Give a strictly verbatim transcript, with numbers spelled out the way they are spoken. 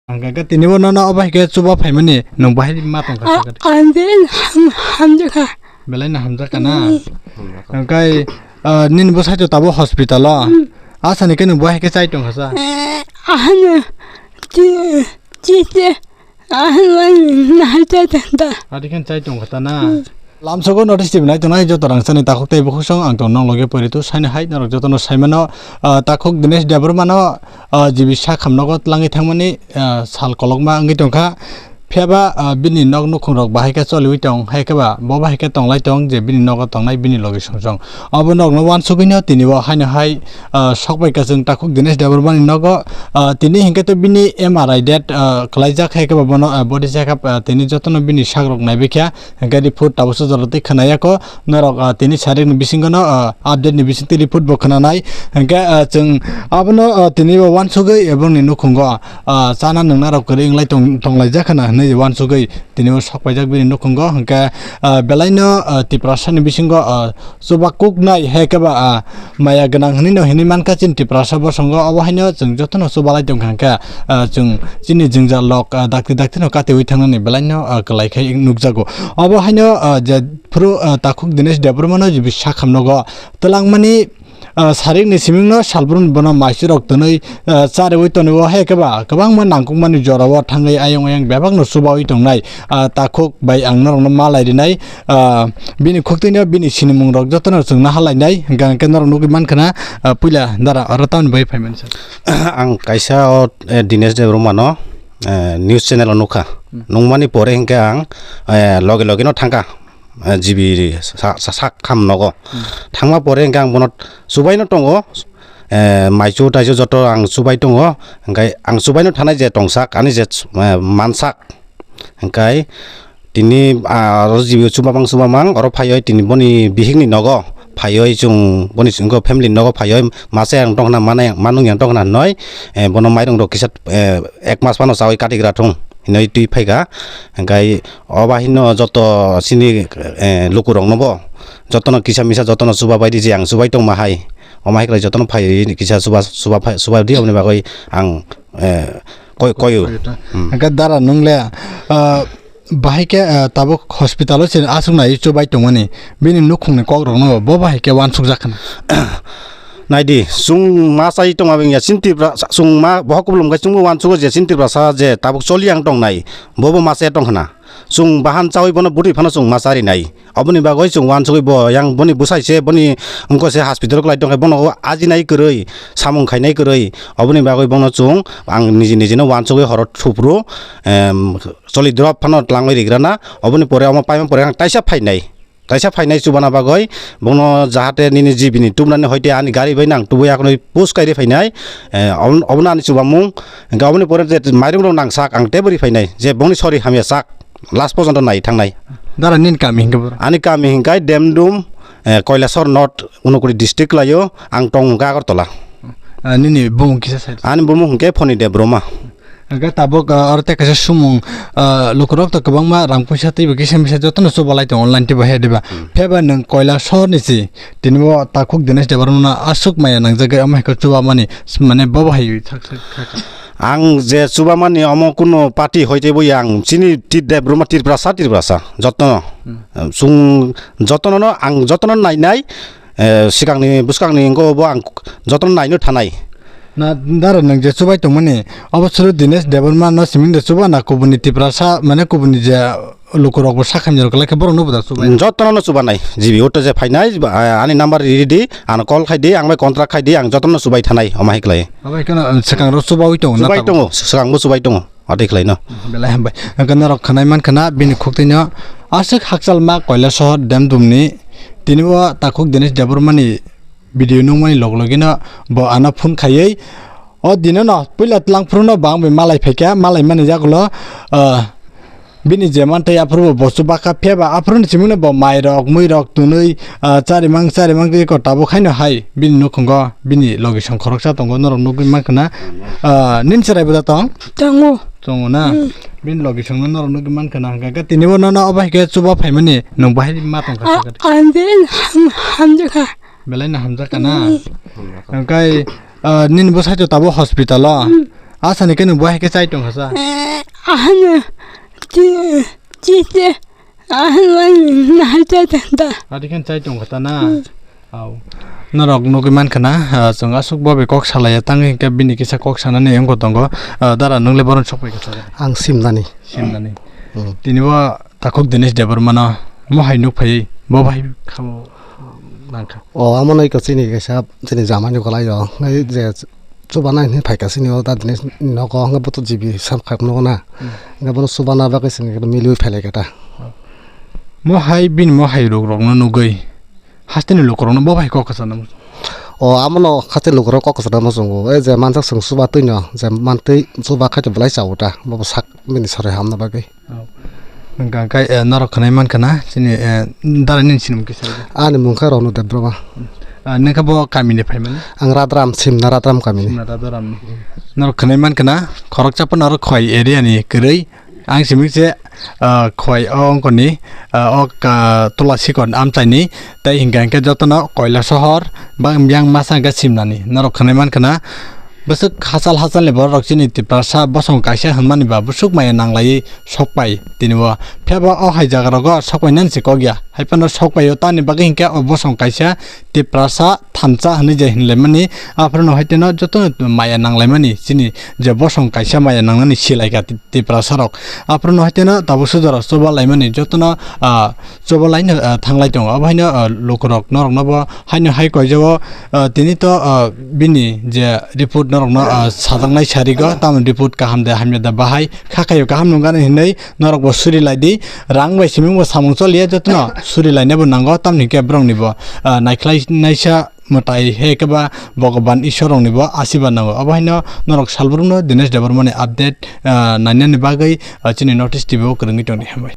Hwnkhe tini bo nono obo hai khe chuba phaimani nwng bahai ma tongkha? Ang je ham-, hamjakha. Belai no hamjakha na? Hwnkhe, ah, nini bwsai to tabuk hospital o? Asani khe nwng bo hai khe chai tongkha sa? Eh, ahano, chi, chi, chi, ahano, nahai chai tongkha. Adi khe chai tongkha ta na? Lamsogo notice tv nai tongnai joto rangchakni takhuk tei bukhuk song ang tong nong loge poritu saini hai norok jotono saimano, ah, takhuk Dinesh Debbarmano, ah, G B sak hamnogo tlangwi thangmani, ah, sal kolokma wngwi tongkha. Phiyaba, ah, bini nok nukhungrok bahai khe choliwi tong, hai khe ba bo bahai khe tonglai tong je bini nogo tongnai bini logi song song. Obo nokno uansugwino tini bo haino hai, ah, sokbai kha chwng takhuk Dinesh Debbarmani nogo, ah, tini hinkhe to bini M R I date, ah, kwlaijak hai khe ba bono, ah, body check up, ah, tini jotono bini sakrok naibikha. Hwnkhe report tabuksa jora tei khwnaya kho norok, ah, tini sarik ni bisingo no, ah, update ni bisingtwi report bo khwnanai. Hwnkhe, ah, chwng abono, ah, tini bo uansugwi, eh, bongni nukhungo, ah, chana nwngnarok kwrwi wnglai tong-, tonglaijak khna hwnwi uansugwi tini bo sokpaijak bini nukhungo. Hwnkhe, ah, belaino, ah, Tiprasa ni bisingo, ah, chuba kuknai hai khe ba, ah, maya gwnang hwnwi no hinwi mankha chini Tiprasa bosongo. Obo haino chwng jotono chubalai tongkha hwnkhe, ah, chwng chini jwngjal rok, ah, dakti dakti no katiwi thangnani belaino, ah, kwlai khai nukjago. Obo haino, ah, je phuru, ah, takhuk Dinesh Debbarmano jibi sakhamnogo twlangmani, ah, sarikni simingno salbrumni bono maichwrok twnwi, ah, chariwi tonwi o hai khe ba kwbangma nangkukmani jorao thangwi ayang ayang bebakno chubawi tongnai, ah, takhuk bai ang norokno malai rinai. Ah, bini khuktwino bini sinimungrok jotono chwng nahalainai, hwnkhe norok nugwi mankha na, ah, puila dara oro tamoni bagwi phaimani sir? Ang kaisa o, eh, Dinesh Debbarmano, eh, news channel o nukha. Hmm. Nungmani pore hinkhe ang, eh, loge loge no thangkha, eh, G B sa-, sa-, sak ham nogo. Hmm. Thangma pore hinkhe ang bono chubaino tongo, eh, maichu taichu joto ang chubai tongo, hwnkhe ang chubaino thanai je tongsak, ani je, eh, mansak, Hwnkhe tini, ah, oro G B o chubamang chubamang, oro phaioi tini boni bihikni nogo phaioi chwng boni chwngkhe family ni nogo phaioi masa yang tongkhna manai, manung yang tongkhna hinoi, eh, bono mairung rok kisa, eh, ek mas phano chaui katigra thung hinoi twi phaikha. Hwnkhe o bahino joto chini, eh, lukurokno bo jotono kisa misa jotono chubabai di je ang chubai tongma hai. Omo hai khlai jotono phaioi kisa chuba, chuba phai, chuba di oboni bagwi ang, eh, koi-, koio. Koio ta. Hmm. Hwnkhe dara nung le, ah, bahai khe, ah, tabuk hospital o se aswk nai chubai tongmani. Bini nukhungni kok rokno bo bahai khe uansuk jak khna. Naidi, chwng ma chai tongma bengya chini Tripura, chwng ma bohok kublum khe chwngbo uansugo je chini Tripura sa je tabuk choli ang tongnai, bobo ma chai tong khna. Chwng bahan chaui bono bwtwi phano chwng ma charinai. Oboni bagwi chwng uansugwi bo yang boni bwsai se boni wngkha se hospital kwlai tongkhe bono ajinai kwrwi samung khainai kwrwi oboni bagwi bono chwng ang niji nijino uansugwi horo thupru, em, choli drop phano tlangwi rigrana oboni pore omo paima pore ang taisa phainai taisa phainai chubana bagwi bono jahate nini G B ni tubunani hoite ani gari bai nang tubui akhonwi push kairi phainai, eh, obon-, obono ani chubamung hwnkhe oboni pore je mairung rok nangsak ang tebwri phainai je bongni sori hamya sak. Last porjonto nai thangnai. Dara nini kami hinkhe boro? Ani kami hinkhe Demdum, eh, Koilasor North, Unakoti district laio, ang tong hwnkhe Agartala. Ah, nini bumung kisa side? Ani bumung hinkhe Phoni Debbarma. Hwnkhe tabuk, ah, oro tei kaisa sumung, ah, lukurok to kwbangma rang puisa teibo kisa misa jotono chubalai tongo online teibo he diba? Hmm. Phiyaba nwng Koilasor ni si tini bo takhuk Dinesh Debbarma no aswk maya nangjagwi omo hai khe chubamani, mane bobo hai sak sak kha kha. Ang je chubamani omo kuno party hoite bo yang chini Tir-, Debbarma Tiprasa, Tiprasa jotono. Hmm. Chwng jotono no ang jotono nainai, eh, sikangni bwskangni wngkha bo ang jotono naino thanai. Na, dara nwng je chubai tongmani, obo suru Dinesh Debbarma no siming de chuba na kubuni Tiprasa, mane kubuni je lukurok bo sakhamni rok lai khe borok no bo da chubai? Jotono no chubanai, G B o to je phainai, ani number ridi, ano call khai di, ang bai contract khai di, ang jotono no chubai thanai, omo hai khlai. Obo hai kheno, um, swkang rok chubaui tongo na tabuk? Chubai tongo, swkang bo chubai tongo, atwi khlai no. Belai hambai. Ang norok khwnai man khna bini khuk twi no aswk hakchal ma Koilasor Demdum ni tini bo takhuk Dinesh Debbarma ni video nukmani log logino bo ano phone khaiwi o dino no puila twlang phuru no bo ang bai malai phaikha, malai mani yagulo, ah, bini je mantwi aphuru bo bosu bakha phiyaba aphuru ni simino bo mai rok mui rok twnwi, ah, charimang charimang twi ko tabuk haino hai bini nukhungo bini logi song khoroksa tongo norok nukgwi mankha na, ah, nini chwrai bo da tong? Tongo. Tongo na? Hmm. Bini logi song no norok nukgwi mankha na hwnkha khe tini bo nono obo hai khe chuba phaimani nwng bo hai ma tongkha. Ah, ang je ham-, hamjakha. Belai no hamjakha na? Hmm. Hwnkhe, ah, nini bwsai to tabuk hospital o? Hmm. Asani khe nwng bo hai khe chai tong kha sa? Eh, ano, chi, chi, chi, ano, nahai chai tong ta. Adi khe chai tong kha ta na? Hmm. Au. Norok nugwi man kha na, ah, chwng aswk bo bai kok salaiya tang hinkhe bini kisa kok sanani wngkha tongo. Ah, dara nwng le bohrok sok pai kha sa? Ang Simnani. Simnani. Hmm. Tini bo Takhuk Dinesh Debbarmano mo hai nuk phai bo bai khamo nang kha. O, amo nai ko chini kaisa chini jamani golai o. Ngai je chubanai hinwi phaikha sini o da Dinesh ni nogo, hwnkhe bo to G B sam khak nogo na. Hmm. Hwnkhe bono chubana bagwi chwng ekdom miliui phailaikha ta. Mo hai bini mo hai rok rokno nugwi hasteni lukurokno bo bai kok kwchangno muchungo. O, amono haste lukurok kok kwchangno muchungo. E je manjak chwng chuba twino, je mantwi chuba khaito belai chawo ta, bobo sak bini sarai hamna bagwi. Oh. Hwnkha khe, eh, norok khwnai mankha na, chini, eh, dara nini sinimung kisa? Ani mung khe Ronu Debbarma. Ah, nini khe bo kamini phaimani? Ang Radram, Simna Radram kamini. Simna Radram. Norok khwnai mankha na, khoroksa phano aro Khowai area ni kwrwi. Ang simi se, ah, Khowai o ongkoni, ah, o ka-, Tula Sikon amchaini, tei hingka hingke jotono Koilasohor, bang yang masa hingke Simnani. Norok khwnai mankha na, bwswk hachal hachal ni borok rok chini Tiprasa bosong kaisa hwnmani ba bwswk maya nanglaiwi sokpai tini bo. Phiya bo o hai jaga rogo sokpai nani se kok ya. Hai phano sokpai o, tamni bagwi hingke o bosong kaisa Tiprasa thansa hwnwi je hinlaimani, aphuru no hai teno joto maya nanglaimani chini je bosong kaisa maya nangnani silaika Ti-, Tiprasa rok. Aphuru no hai teno tabuk sujaro chuba laimani jotono, ah, chuba laino, ah, thanglai tongo. Abo haino, ah, lukurok norokno bo haino hai koijao, ah, tini to, ah, bini je report norokno, ah, sajaknai sarigo, tamo report kaham de hamya de bahai kha khaio kaham nungani hinwi norok bo suri lai di. Rang bai simi bo samung choliya jotono suri lainai bo nango, tamni hingke borokni bo, ah, naikhlai naisa mwtai he khe ba Bhogoban Ishwar rokni bo asiba nango. Abo haino norok salbrumno Dinesh Debbarmani update, ah, nainani bagwi, ah, chini North East T V o kwrwngwi tongdi, hambai.